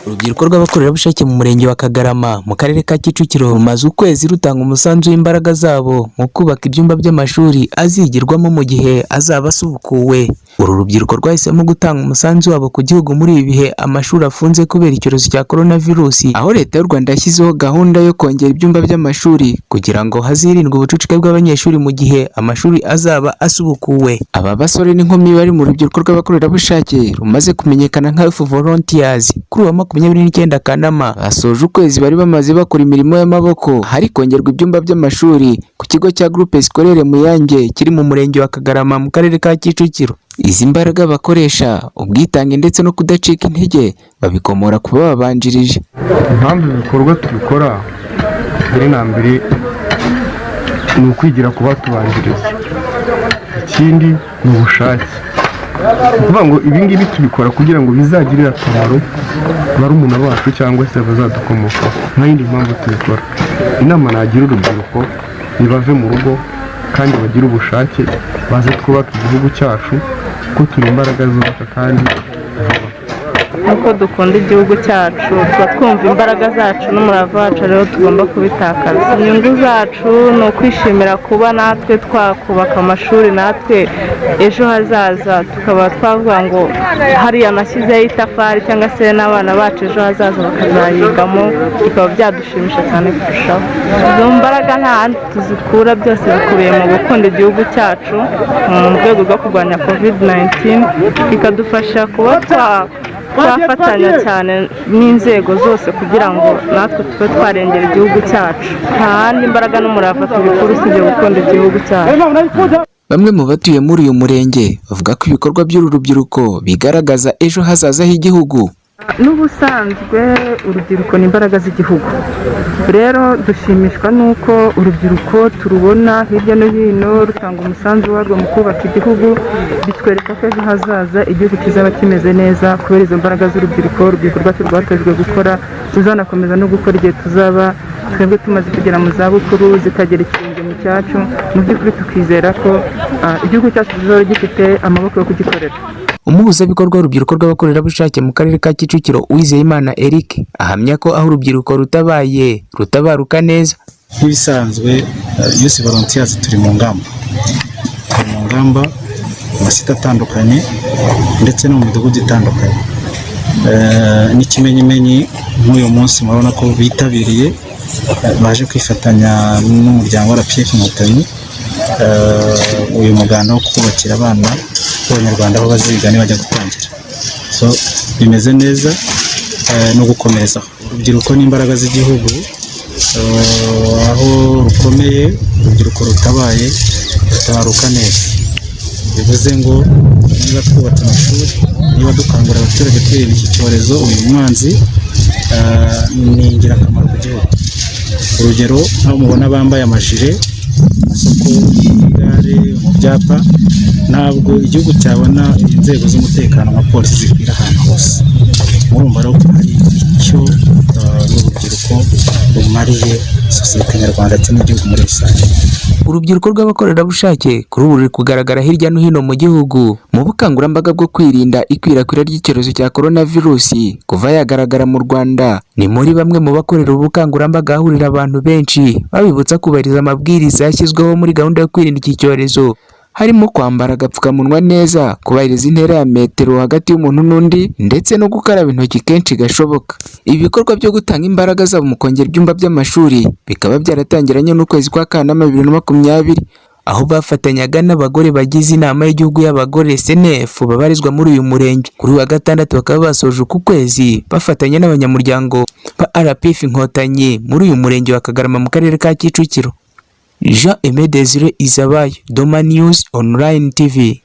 Urubyiruko rw'abakorerabushake mu murenge wa Kagarama mu karere ka Kicukiro rumaze ukwezi rutanga umusanzu w'imbaraga zabo mu kubaka ibyumba by'amashuri azigirwamo mu gihe azaba asubukuwe. Uru rubyiruko rwahisemo gutanga umusanzu wabo ku gihugu muri ibi bihe amashuri afunze kubera icyorezo cya coronavirus, aho Leta y'u Rwanda yashyizeho gahunda yo kongera ibyumba by'amashuri kugira ngo hazirindwe ubucucike bw'abanyeshuri mu gihe amashuri azaba asubukuwe. Aba basore n'inkumi bari mu rubyiruko rw'abakorerabushake rumaze kumenyekana nka Youth Volunteers, kuri uwa 29 Kanama basoje ukwezi bari bamaze bakora imirimo y'amaboko hari kongerwa ibyumba by'amashuri ku kigo cya Groupe Scolaire Muyange kiri mu murenge wa Kagarama mu karere ka Kicukiro. Izi mbaraga bakoresha, ubwitange ndetse no kudacika intege, babikomora ku bababanjirije. Impamvu ibikorwa tubikora, mbere na mbere ni ukwigira ku batubanjiriza, ikindi ni ubushake. Ni ukuvuga ngo ibi ngibi tubikora kugira ngo bizagirire akamaro barumuna bacu cyangwa se abazadukomokaho. Nta yindi mpamvu tubikora. Inama nagira urubyiruko, nibave mu rugo kandi bagire ubushake, baze twubake igihugu cyacu kuko turi imbaraga zubaka kandi vuba. Nuko dukunda igihugu cyacu, tuba twumva imbaraga zacu n'umurava wacu rero tugomba kubitakaza. Inyungu zacu ni ukwishimira kuba natwe twakubaka amashuri, natwe ejo hazaza tukaba twavuga ngo hariya nashyizeho itafari, cyangwa se n'abana bacu ejo hazaza bakazayigamo, bikaba byadushimisha cyane kurushaho. Izo mbaraga nta handi tuzikura, byose bikubiye mu gukunda igihugu cyacu mu rwego rwo kurwanya COVID-19, bikadufasha kuba twafatanya cyane n'inzego zose kugira ngo natwe tube twarengera igihugu cyacu. Nta handi imbaraga n'umurava tubikura usibye gukunda igihugu cyacu. Bamwe mu batuye muri uyu murenge bavuga ko ibikorwa by'uru rubyiruko bigaragaza ejo hazaza h'igihugu. N'ubusanzwe urubyiruko ni imbaraga z'igihugu. Rero dushimishwa n'uko urubyiruko turubona hirya no hino rutanga umusanzu warwo mu kubaka igihugu. Bitwereka ko ejo hazaza igihugu kizaba kimeze neza kubera izo mbaraga z'urubyiruko. Urubyiruko rwacu rwatojwe gukora, ruzanakomeza no gukora igihe tuzaba twebwe tumaze kugera mu zabukuru, zikagera ikirenge mu cyacu. Mu by'ukuri tukizera ko igihugu cyacu kizaba gifite amaboko yo kugikorera. Umuhuzabikorwa w'urubyiruko rw'abakorerabushake mu karere ka Kicukiro, Uwizeyimana Eric, ahamya ko aho urubyiruko rutabaye rutabaruka neza. Nk'ibisanzwe, Youth Volunteers turi mu ngamba, turi mu ngamba mu masite atandukanye ndetse no mu midugudu itandukanye. N'ikimenyimenyi nk'uyu munsi murabona ko bitabiriye, baje kwifatanya n'umuryango RPF Inkotanyi uyu muganda wo kubakira abana b'Abanyarwanda aho baziga nibajya gutangira. So bimeze neza, no gukomerezaho. Urubyiruko ni imbaraga z'igihugu. Aho rukomeye, urubyiruko rutabaye rutabaruka neza. Bivuze ngo niba twubatse amashuri, niba dukangurira abaturage kwirinda iki cyorezo, uyu mwanzi, ni ingirakamaro ku gihugu. Urugero nk'aho mubona bambaye amajire mu masoko, muri gare, mu byapa, ntabwo igihugu cyabona inzego z'umutekano nka polisi zikwira ahantu hose. Murumva rero ko hari icyo urubyiruko rumariye sosiyete nyarwanda ndetse n'igihugu muri rusange. Urubyiruko rw'abakorerabushake kuri ubu ruri kugaragara hirya no hino mu gihugu mu bukangurambaga bwo kwirinda ikwirakwira ry'icyorezo cya coronavirus kuva yagaragara mu Rwanda. Ni muri bamwe mu bakorera ubukangurambaga ahahurira abantu benshi, babibutsa kubahiriza amabwiriza yashyizweho muri gahunda yo kwirinda iki cyorezo, harimo kwambara agapfukamunwa neza, kubahiriza intera ya metero hagati y'umuntu n'undi, ndetse no gukaraba intoki kenshi gashoboka. Ibi bikorwa byo gutanga imbaraga zabo mu kongera ibyumba by'amashuri bikaba byaratangiranye n'ukwezi kwa Kanama 2020, aho bafatanyaga n'abagore bagize inama y'igihugu y'abagore CNF babarizwa muri uyu murenge. Kuri uyu wa gatandatu bakaba basoje uku kwezi bafatanya n'abanyamuryango ba RPF Inkotanyi muri uyu murenge wa Kagarama mu karere ka Kicukiro. Jean Aimé Desire Izabayo, Doma News Online TV.